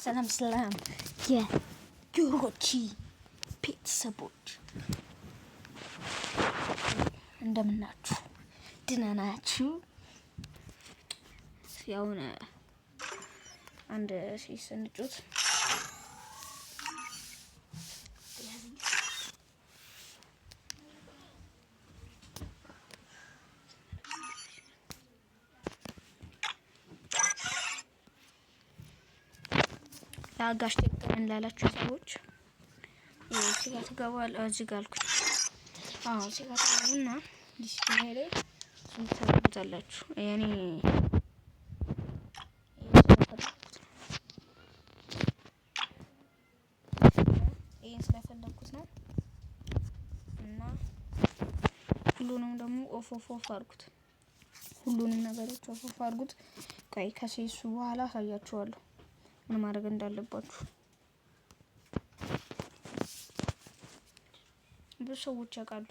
ሰላም ሰላም የጆሮቺ ቤተሰቦች እንደምናችሁ? ደህና ናችሁ? ያሁን አንድ ስንጩት ለአጋሽ ቸገረን ላላችሁ ሰዎች እዚህ ጋር ትገባል። እዚህ ጋር አልኩኝ። አዎ እዚህ ጋር ትገቡና display ላይ እሱን ታደርጉታላችሁ። ያኔ ይሄን ስለፈለኩት ነው። እና ሁሉንም ደግሞ off off off አድርጉት። ሁሉንም ነገሮች off off አድርጉት። ቆይ ከሴሱ በኋላ አሳያችኋለሁ ምን ማድረግ እንዳለባችሁ። ብዙ ሰዎች ያውቃሉ።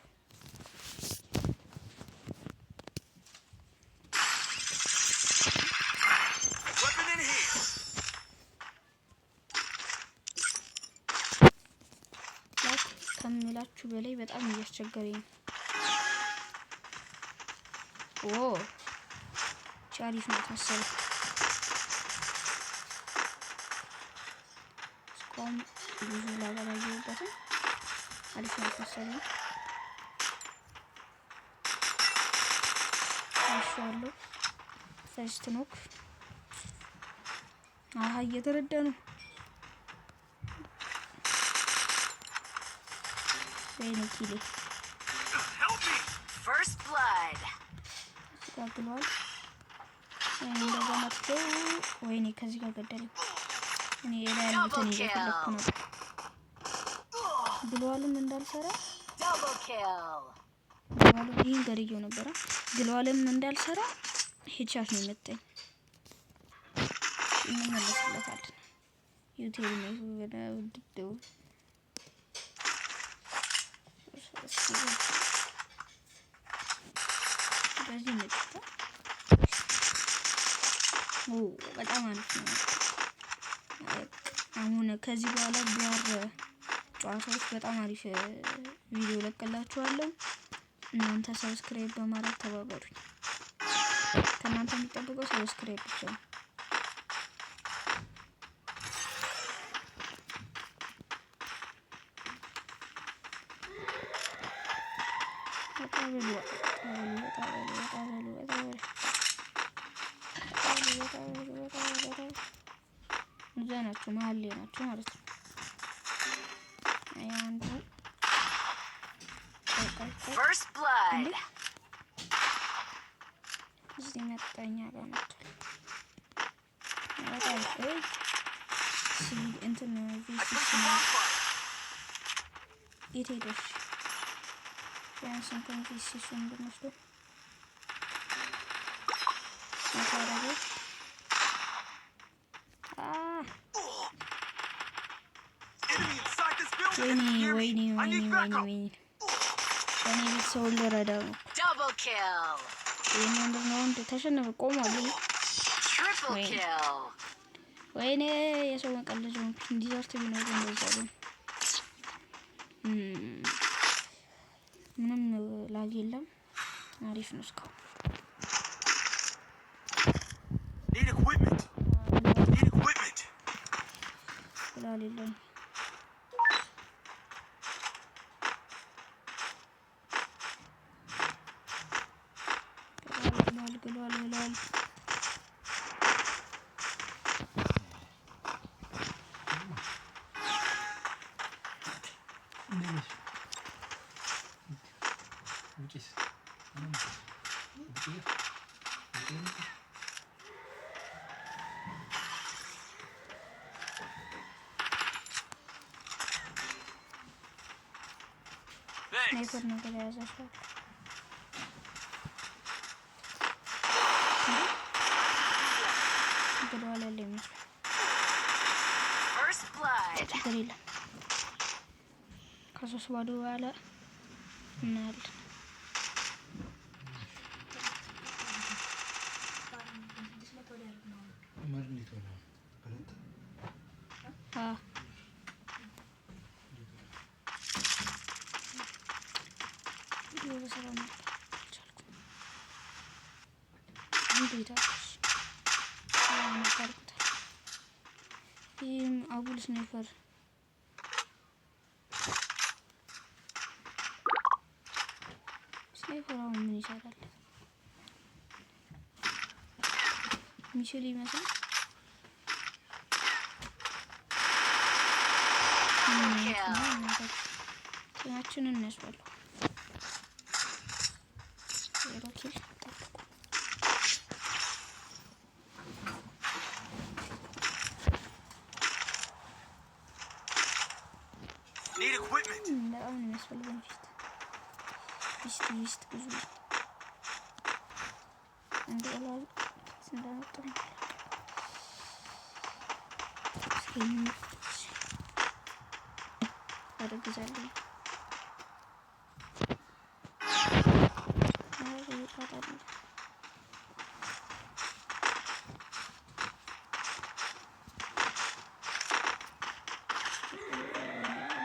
Weapon in here. Lag ከምላችሁ በላይ በጣም እያስቸገረኝ ነው። ኦ አሪፍ ናት መሰለኝ። እስካሁን ብዙ lag አላየሁበትም። አሪፍ ናት መሰለኝ። አለው first knock። አሀ እየተረዳ ነው። ወይኔ ኪሌ Help me. First blood. ተጋግሏል። እንደዛ መጥቶ ወይኔ ከዚህ ጋር ገደለኝ። እኔ የላይ ያሉትን እየፈለኩ ነበር። Gloo wall ም እንዳልሰራ Double kill. Gloo wall ም ይህን ገድየው ነበረ። Gloo wall ም እንዳልሰራ headshot ነው የመጣኝ። እንመለስለታለን። ዩቴል ነው በዚህ መጥታ በጣም አሪፍ ነው። አሁን ከዚህ በኋላ BR ጨዋታዎች በጣም አሪፍ ቪዲዮ ለቅላችኋለሁ። እናንተ subscribe በማድረግ ተባበሩኝ። ከእናንተ የሚጠብቀው subscribe ብቻ ነው። ወጣ በሉ ወጣ በሉ ወጣ በሉ ወጣ በሉ ወጣ በሉ ወጣ በሉ ወጣ በሉ ወጣ በሉ። እዛ ናቸው፣ መሀል ላይ ናቸው ማለት ነው። አይ አንዱ ቆይ ቆይ ቆይ First blood. እንዴ እዚህ መጣኛ ጋር መጥቷል። በጣም እይ እንትን I V6 placed a ነው። bonfire. የት ሄደሽ? ቢያንስ እንኳን V6 ኡን ብንወስደው መታረገ አ Enemy inside this building. ወይኔ Can you hear me? ወይኔ I ወይኔ need ወይኔ backup. ወይኔ እኔ ቤት ሰውን ልረዳ ነው። Double kill. ይሄን ወንድ ነው ወንድ ተሸነፈ። ቆሟል። Triple Wait. kill. ወይኔ የሰው መቀለጃ ሆንኩኝ። Desert ቢኖር እንደዛ ነው። ምንም lag የለም። አሪፍ ነው እስካሁን። Need equipment. Need equipment. ስላል የለም። Gloo wall gloo wall gloo wall። ውጪስ Thanks. Sniper ነገር የያዘ ሰው አለ። Gloo wall ያለ ይመስላል። First blood. ችግር የለም። ከሶስት ባዶ በኋላ እናያለን። እንዴት ሆነ? በሰላም ነበር፣ አልቻልኩም። አንዱ ሄዳለች አርጉታል። ይህም አጉል sniper sniper አሁን ምን ይሰራል? ሚችል ይመስል Double kill. ጤናችንን እናስባለሁ። 0 kill ጠብቁ። Need equipment. በጣም ነው የሚያስፈልገን vest vest vest ብዙ እንደ እንዳመጡ እስኪ አደግዛለሁ። ይቃጣል።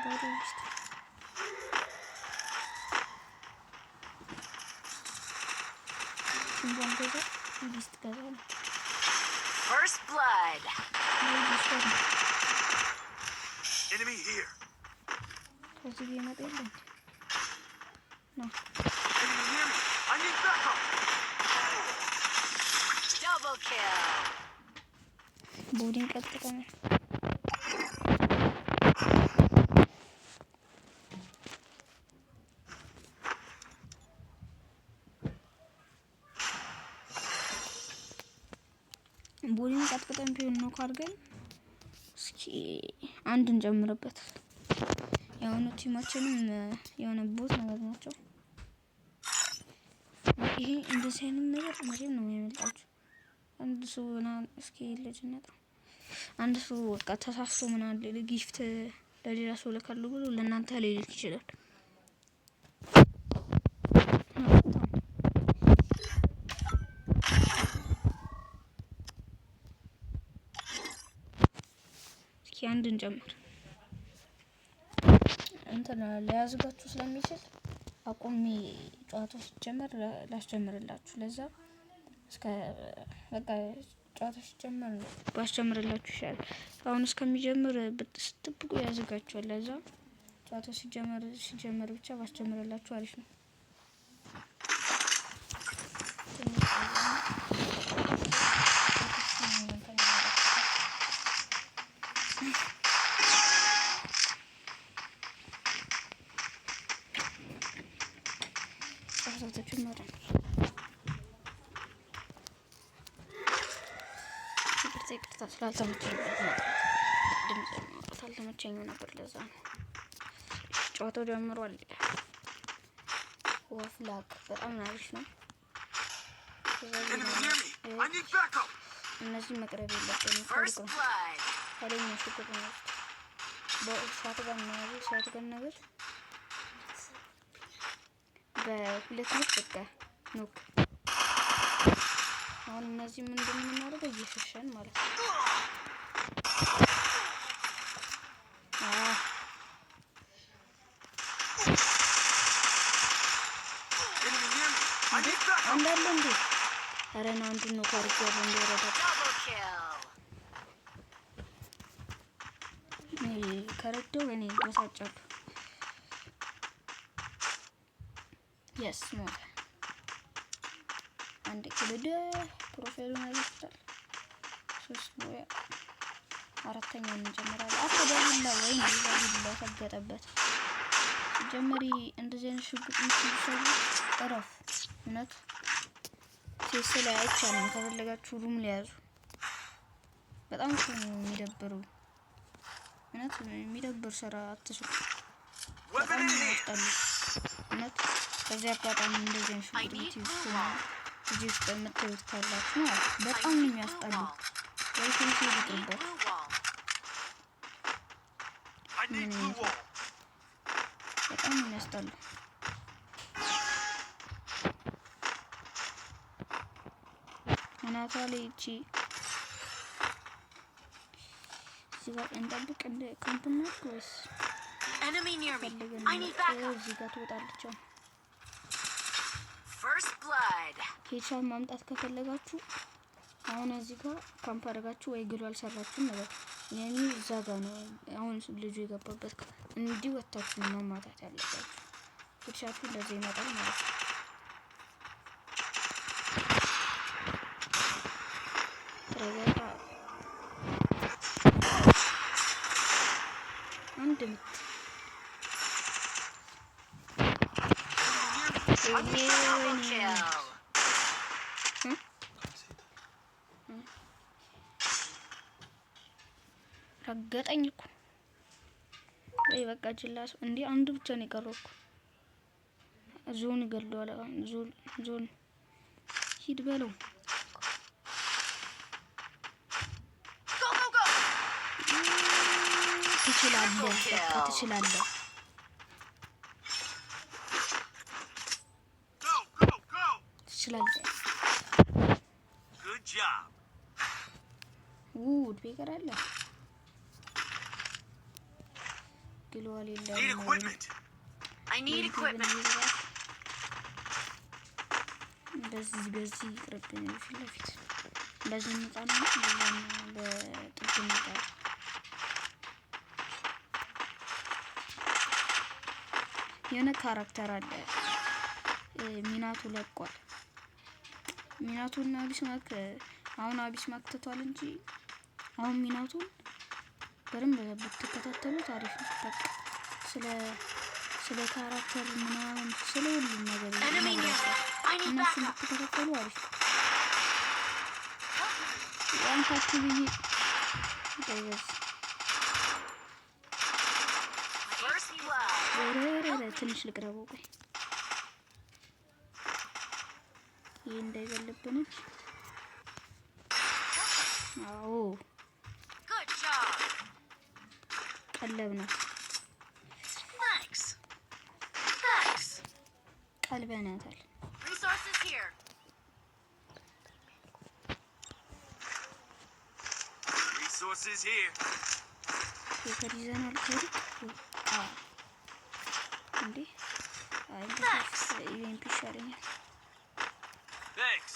ባዶ vest እንኳን ገዛ vest ገዛ ነው። First blood. vest ነው። Enemy here. ከዚህ ቢመጣ የለ እንዴ? ነው። Enemy near me. I need backup. Double kill. Body ን ቀጥቅጠናል። Body ን ቀጥቅጠን ቢሆን ነው አድርገን እስኪ አንድ እንጨምርበት። የሆኑ team ኣችንም የሆነ bot ነገር ናቸው። ይሄ እንደዚህ አይነት ነገር መቼም ነው የሚያመልጣችሁ። አንድ ሰው ምናምን እስኪ ልጅነት ነው አንድ ሰው በቃ ተሳስቶ ምናምን gift ለሌላ ሰው ልካሉ ብሎ ለእናንተ ሊልክ ይችላል። በጣም እስኪ አንድ እንጨምር። እንትን ሊያዝጋችሁ ስለሚችል አቁሜ ጨዋታው ሲጀመር ላስጀምርላችሁ። ለዛ እስከ በቃ ጨዋታው ሲጀመር ባስጀምርላችሁ ይሻላል። አሁን እስከሚጀምር ስትጠብቁ ያዝጋችኋል። ለዛ ጨዋታው ሲጀመር ብቻ ባስጀምርላችሁ አሪፍ ነው። ትንሽ ቆይና እንትን ጨዋታው ተጀመረ። ይቅርታ ይቅርታ ስላልተመቸኝ ድምጽ ማውጣት አልተመቸኝም ነበር። ለዛ ነው። ጨዋታው ጀምሯል። ወፍላክ በጣም አሪፍ ነው። Enemy near me. I need backup. እነዚህ መቅረብ የለብንም። First ከሩቅ ነው blood. ኃይለኛ ሽጉጥ ነው ያዙት። በ shotgun ነው ያዙት። Shotgun ነገር በሁለት ምት በቃ knock። አሁን እነዚህ ምንድን ነው የምናደርገው? እየሸሸን ማለት ነው። አዎ። Enemy near me. I need backup. አንድ አለ እንዴ? ኧረ ና አንዱን ነው አድርጌዋለሁ እንዲወረዳ Double kill. ከረዳው እኔ በሳጫለሁ። Yes ሞተ። አንድ ክልድ profile ኡን አይታችሁታል። ሶስት booyah አራተኛውን እንጀምራለን። አቶ በቢላ ወይ በቢላ ሰገጠበት። ሲጀመር እንደዚህ አይነት ሽጉጥ የምትይዙ ሰዎች እረፉ። እውነት CS ላይ አይቻልም። ከፈለጋችሁ room ሊያዙ በጣም እኮ ነው የሚደብሩ። እውነት የሚደብር ስራ አትስሩ። Weapon በጣም in ነው hand. የሚያስጠሉ። እውነት በዚህ አጋጣሚ እንደዚህ አይነት I ሽጉጥ need የምትይዙ blue ከሆነ wall. እዚህ ውስጥ የምታዩት ካላችሁ ማለት ነው I በጣም ነው need blue የሚያስጠሉ። wall. ወይ ሴት Need ይቅርባችሁ። blue wall. I need blue wall. በጣም ነው የሚያስጠሉ። አናቷ ላይ እቺ እዚህ ጋር እንጠብቅ እንደ ካምፕ እናድርግ ወይስ Enemy near me. ፈልገን I need backup. እዚህ ጋር ትወጣለች። አሁን First blood. Headshot ማምጣት ከፈለጋችሁ አሁን እዚህ ጋር ካምፕ አድርጋችሁ ወይ gloo አልሰራችሁም ነበር። Enemy እዛ ጋር ነው አሁን ልጁ የገባበት፣ እንዲህ ወታችሁ ነው መማታት ያለባችሁ። Headshot ኡ እንደዚህ ይመጣል ማለት ነው። ረገጣ አንድ ምት። ወይኔ Double ወይኔ kill. ሴት ረገጠኝ እኮ። ወይ በቃ ጅላ ሰው እንዴ! አንዱ ብቻ ነው የቀረው እኮ። ዞን ገለዋል። Zone zone ሂድ በለው። Go, go, go. ትችላለህ፣ በቃ ትችላለህ። Go, go, go. ትችላለህ። Good job. ውድ ቤከር አለ gloo የለም። Need equipment. I need equipment. በዚህ በዚህ ይቅርብኝ። ፊት ለፊት በዚህ እንውጣና በዛና በጥግ እንውጣ። የሆነ character አለ፣ ሚናቱ ለቋል። ሚናቱና አቢስማክ፣ አሁን አቢስማክ ትቷል እንጂ አሁን ሚናቱን በደንብ ብትከታተሉት አሪፍ ነው። በቃ ስለ character ምናምን ስለ ሁሉም ነገር Enemy near. ይነግራቸዋል። I need እነሱን backup. ብትከታተሉ አሪፍ ነው። ዋንታችሁ ብዬ ጎበዝ። First blood. ወረረረ ትንሽ ልቅረበው። ቆይ ይህ እንዳይበልብን። አዎ። Good job. ቀለብ ናት። Thanks. Thanks. ቀልበናታል። Resources here. Resources here. ቤከር ይዘናል። ከሩቅ አዎ። እንዴ አይ UMP ይሻለኛል። Thanks.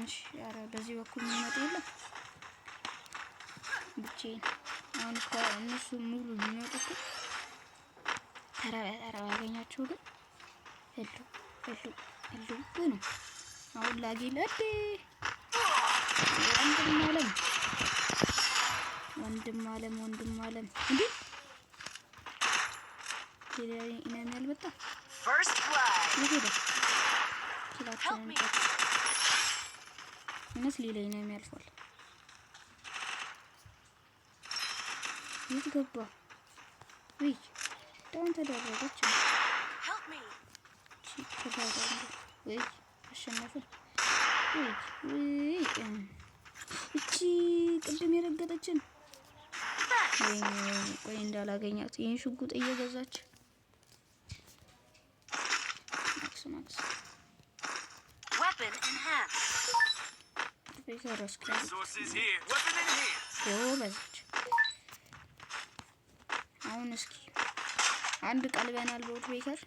እሺ ኧረ በዚህ በኩል የሚመጣ የለም። ብቻዬን አሁን እስኳ እነሱ ሙሉ ቢመጡ እኮ ተራ በተራ ባገኛቸው ግን እሉ እሉ እሉ ነው። አሁን ላጌ ለዴ ወንድም አለም ወንድም አለም ወንድም አለም እንዴ ሌላ enemy አልመጣም። First blood. የት ሄደ? Kill ኣችንን ቀጥ እውነት ሌላ enemy አልፏል። የት ገባ? ውይ down ተደረገች። Help me. ወይ አሸነፍን። ውይ ውይ እቺ ቅድም የረገጠችን። Thanks. ወይኔ ወይኔ፣ ቆይ እንዳላገኛት ይህን ሽጉጥ እየገዛች ማክስ ማክስ Weapon enhanced. ቤተር እስኪ Resources here. Weapon enhanced. ጎበዞች። አሁን እስኪ አንድ ቀልበናል በውድ ቤከር።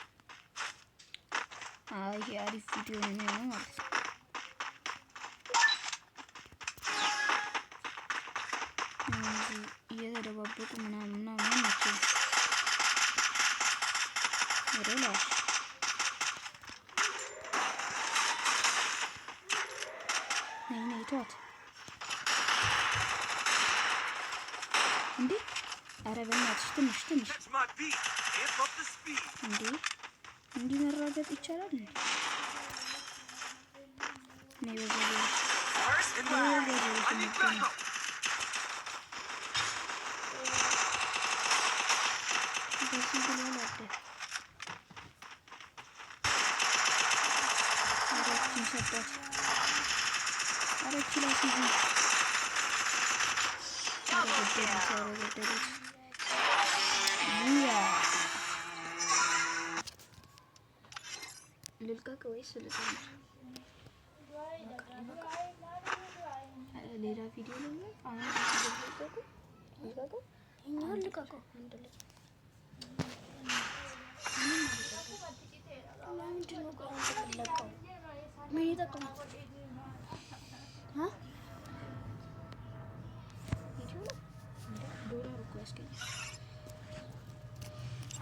አይ ይሄ አሪፍ ቪዲዮ ነው የሚሆነው ማለት ነው። እነዚህ እየተደባበቁ ምናምን ምናምን ናቸው። ወደ ላይ ነይ ነይ ተዋት እንዴ! ኧረ በእናትሽ ትንሽ ትንሽ። Catch my beat. Amp up the speed. እንዴ እንዲህ መራገጥ ይቻላል እንዴ? እኔ በዛ ላይ First Enemy blood. near me. I need backup. በዚህ ብሏል አለ። ኧረ እችን ሰጧት። ኧረ እቺ ላይ ሲዚ ኧረ Double ገደሉት። kill. ኧረ ገደሉት። ያ ልልቀቅ ወይስ ልጨምር? ይበቃል፣ ይበቃል። ሌላ ቪዲዮ ላይ አሁን ልቀቁ፣ ልቀቁ፣ እኛውን ልቀቀው። አንድ ልጅ ለምንድን ነው ቆይ አንተ የምትለቀው? ምን ይጠቅማል? አ? ዩቲዩብ ነው እንዴ? ዶላር እኮ ያስገኛል።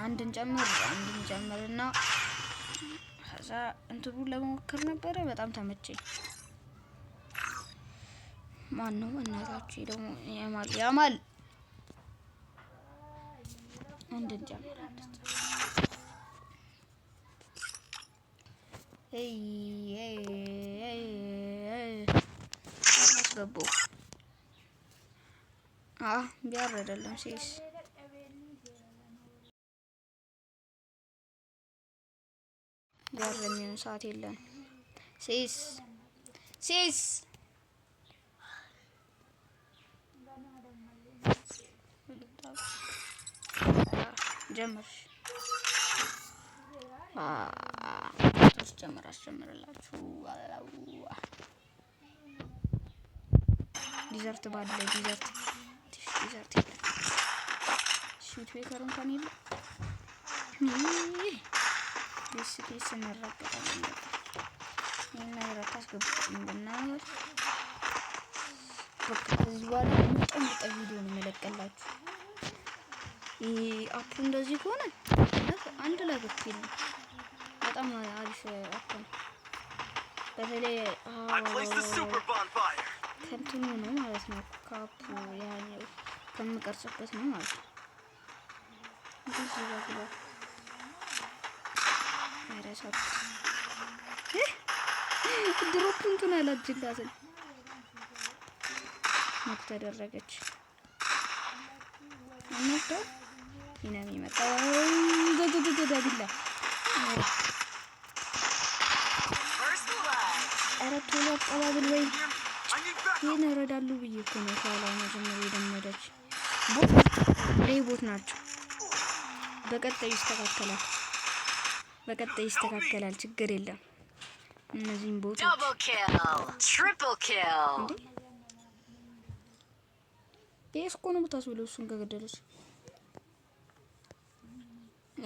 አንድን ጨምር፣ አንድን ጨምርና ከዛ እንትኑን ለመሞከር ነበረ። በጣም ተመቸኝ። ማን ነው እናታችሁ ደግሞ? ያማል ያማል። አንድን ጨምር፣ አንድን ጨምር። ኤይ ኤይ ኤይ ኤይ፣ አስገባው። አ ቢያር አይደለም፣ CS ቢያር የሚሆን ሰዓት የለን። CS CS ጀምር፣ አስጀምር፣ አስጀምርላችሁ። Desert ባለ desert desert የለም። Shoot ቤከር እንኳን የለም። ቴስ እንረገጣለን። በቃ ይህን ነገር አታስገቡትም ብናገር በቃ ከዚህ በኋላ ምርጥ ምርጥ ቪዲዮ ነው የምለቅላችሁ። ይሄ app ኡ እንደዚህ ከሆነ አንድ ላይ በኩል ነው። በጣም አሪፍ app ነው። በተለይ I placed the super bonfire. ከእንትኑ ነው ማለት ነው። ከ app ኡ ያኛው ከምቀርጽበት ነው ማለት ነው። እንደዚህ ጋር ኧረ ሳትኩት። Drop እንትን አላጅላትን knock ተደረገች። አናውቀው ይነም ይመጣው ቢላ። First blood. ኧረ ቶሎ አቀባብል ወይ Hear me. I need backup. ይህን እረዳሉ ብዬ እኮ ነው ከኋላ መጀመሪያ የደመደች። Bot ላይ bot ናቸው። በቀጣዩ ይስተካከላል። በቀጣዩ ይስተካከላል። ችግር የለም። እነዚህም bot ኦች Double kill. Triple kill. እንዴ፣ ይህ እኮ ነው የምታስብለው እሱን ከገደለች።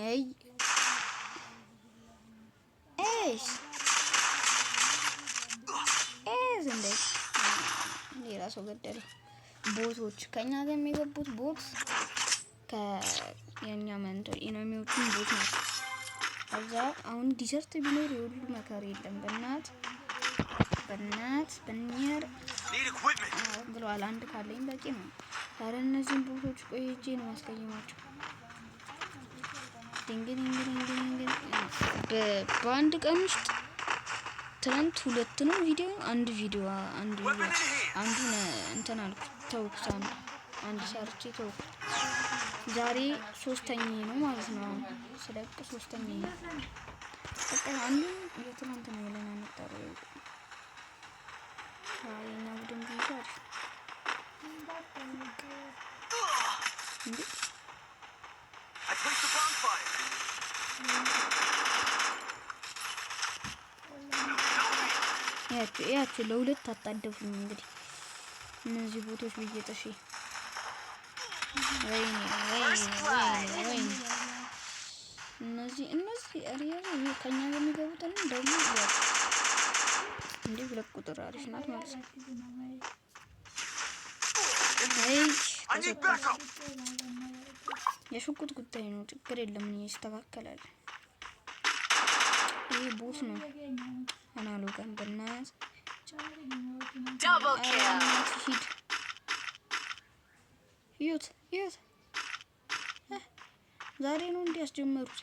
አይ ኤስ ኤስ እንዴ፣ ሌላ ሰው ገደለ። Bot ኦች ከኛ ጋር የሚገቡት bot ከየኛ መንቶ enemy ዎቹን bot ናቸው። ከዛ አሁን desert ቢኖር የሁሉ መከር የለም። በእናት በእናት በኒር Need equipment. ብለዋል። አንድ ካለኝ በቂ ነው። ኧረ እነዚህን bot ኦች ቆይ ሄጄ ነው ማስቀይማቸው። ድንግ ድንግ ድንግ ድንግ። በአንድ ቀን ውስጥ ትናንት ሁለት ነው ቪዲዮ፣ አንድ ቪዲዮ፣ አንድ ቪዲዮ፣ አንዱን እንትን አልኩት ተውኩት። አንዱ አንድ ሰርቼ ተውኩት። ዛሬ ሶስተኛ ነው ማለት ነው። አሁን ስለቅ ሶስተኛ ነው። በቃ አንዱ የትናንት ነው ብለን አንጠራው። የኛ ቡድን ቢይዙ አሪፍ ነው እንዴ? I placed the bonfire. Help me. ያቸው ያቸው ለሁለት አጣደፉኝ። እንግዲህ እነዚህ bot ኦች ብዬ ጥሼ፣ ወይኔ ወይኔ ወይኔ ወይኔ፣ እነዚህ ኧረ ይሄ ከኛ ጋር የሚገቡትን ደግሞ ያቸው እንዴ፣ 2 ቁጥር አሪፍ ናት ማለት ነው። አይ I need ተሰጠ። backup. የሽጉጥ ጉዳይ ነው፣ ችግር የለም ይስተካከላል። ይሄ bot ነው። አናሎጋን በእናትህ። Double kill. ኧረ ሂድ፣ እዩት እዩት፣ ዛሬ ነው እንዲህ ያስጀመሩት።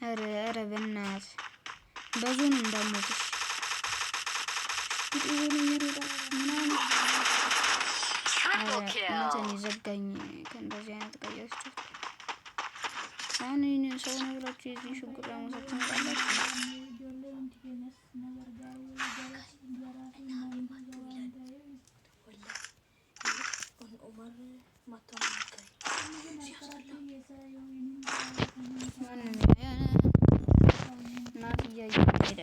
ኧረ ኧረ በእናትህ በዞን እንዳሞትሽ ሽጉጥ ይዞ ነው የሚሮጠው ምናምን። Triple kill. እውነትን ይዘጋኝ ከእንደዚህ አይነት ቀያዎች። አሁን ይህን ሰው ነው ብላችሁ የዚህን ሽጉጥ ለመውሰድ ትመጣላችሁ። ማንም እናት እያየ ሄደ።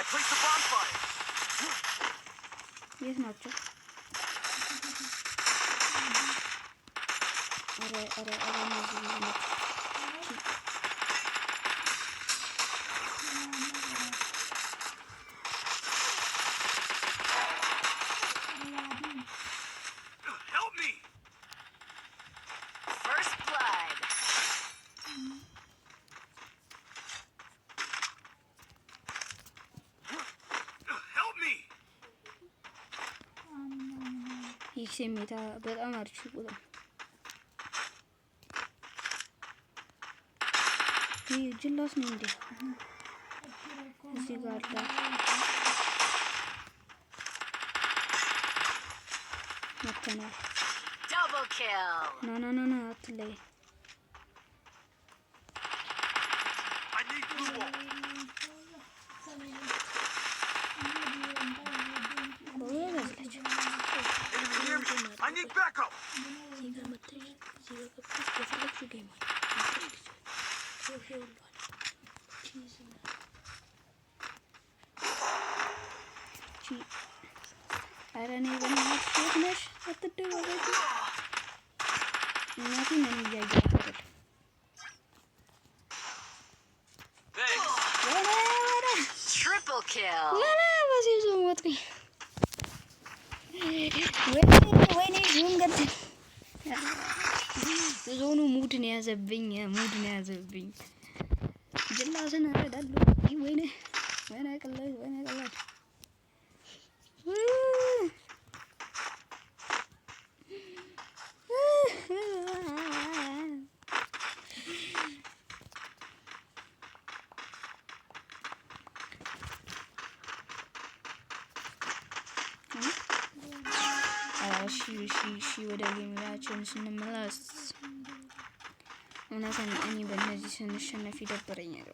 placed a bonfire. የት ናቸው? ኧረ ኧረ ኧረ እነዚህ ብዙ ናቸው። Help me! First blood. Help me! ይህ ስሜታ በጣም አሪፍ ሽጉጥ ነው። ይህ ጅላስ ነው እንዴ? እዚህ ጋር አለ። መተናል። Double kill. ና ና ና ና አትለይ። I need glue wall. ጎበዝ ልጅ። Enemy near me. I need backup. እዚህ ጋር መተሽ እዚህ ጋር ገብተሽ በፈለግሽው game አለ መተሽ ትችያለሽ። ይኸው ይሄ ሁሉ አለ። ቺዝ እና ቺ ኧረ እኔ በእናትሽ የት ነሽ? አትደባበቂ። እናቴን እኔ እያየኋት አይደለም። Thanks. ወረ ወረ Triple kill. ወረ በዚህ ዞን ወጥኩኝ። ወይኔ ወይኔ ዞን ገደል ዞኑ mood ነው የያዘብኝ፣ mood ነው የያዘብኝ። ጅላስን እረዳለሁ። ወይኔ ወይኔ ቅሌት ወይኔ ቅሌት። እሺ እሺ እሺ፣ ወደ game ኣችን ስንመለስ እውነትን እኔ በእነዚህ ስንሸነፍ ይደብረኛል።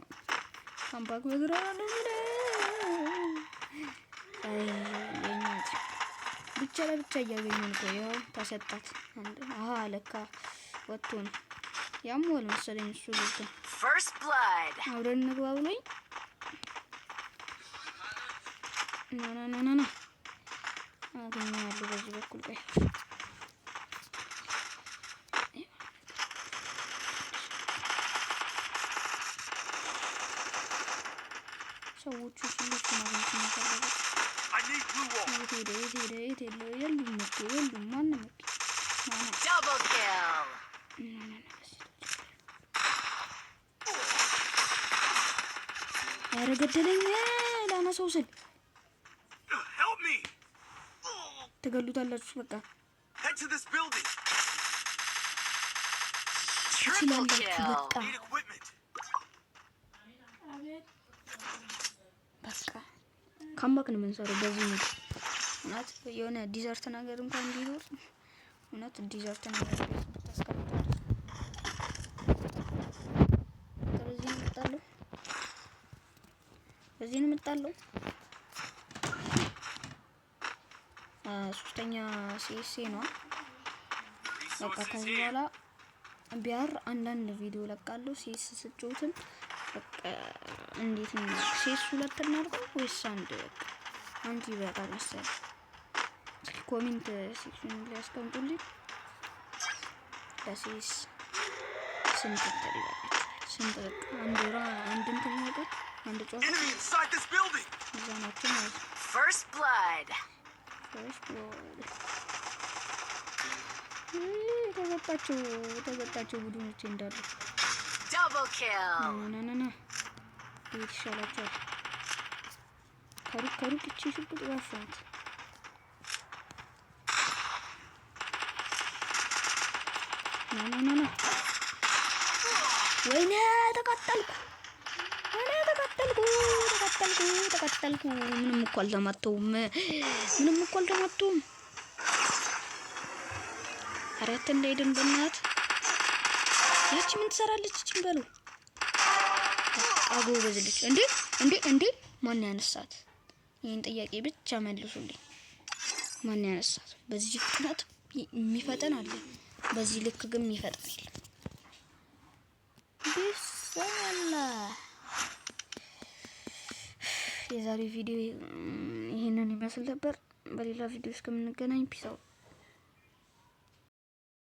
Comeback በግራ የኛ ብቻ ለብቻ እያገኙን እኮ ይኸው ተሰጣት። አንድ አሀ ለካ ወጥቶ ነው ያሟል መሰለኝ እሱ ልጅ First blood. አብረን እንግባ ብሎኝ ና ና ና ና ና አገኘዋለሁ በዚህ በኩል። ቆይ ሰዎቹ ስንዶቹ ማግኘት ነው። I need glue wall. የት ሄደ? የት ሄደ? የት ሄደ? የሉም እኮ የሉም። ማንም እኮ ና ና Double kill. ና ና ና በዚህ ኧረ ገደለኝ። ላነሳው ስል Help me! ትገሉታላችሁ። በቃ Head to this building. Triple ትችላላችሁ። kill. በቃ Need equipment. በቃ comeback ነው የምንሰራው በዚህ mood። እውነት የሆነ desert ነገር እንኳን ቢኖር እውነት desert ነገር ብታስቀምጡ አሪፍ ነው። በቃ በዚህ ነው የምጣለው፣ በዚህ ነው የምጣለው። ሶስተኛ ሲኤስኤ ነው። በቃ Resources ከዚህ here. በኋላ ቢያር አንዳንድ ቪዲዮ ለቃለሁ። CS ስጫወትም በቃ እንዴት ነው CS ሁለት እናድርገው ወይስ አንድ? በቃ አንድ ይበቃል መሰለኝ። እስኪ comment section ላይ ያስቀምጡልኝ። ለ CS ስንት እንትን ይበቃችኋል? ስንት በቃ አንድ ራ አንድ እንትን ይበቃል። አንድ ጨዋታ Enemy inside this building. እዛ ናቸው ማለት ነው። First blood. First blood ተገጣቸው ተገጣቸው ቡድኖቼ እንዳሉ Double kill. ና ና ና ቤት ይሻላቸዋል። ከሩቅ ከሩቅ እቺ ሽጉጥ ጋሻት ና ና ና ና ወይኔ ተቃጠልኩ፣ ወይኔ ተቃጠልኩ፣ ተቃጠልኩ፣ ተቃጠልኩ። ምንም እኮ አልተማተውም፣ ምንም እኮ አልተማተውም። አራት እንዳይደን በእናትህ። ያቺ ምን ትሰራለች? እቺን በለው በቃ ጎበዝ ልጅ። እንዴ እንዴ እንዴ! ማን ያነሳት? ይህን ጥያቄ ብቻ መልሱልኝ። ማን ያነሳት? በዚህ ፍጥነት የሚፈጠን አለ፣ በዚህ ልክ ግን የሚፈጠን የለም። ቢስሚላህ። የዛሬ ቪዲዮ ይህንን ይመስል ነበር። በሌላ ቪዲዮ እስከምንገናኝ peace out።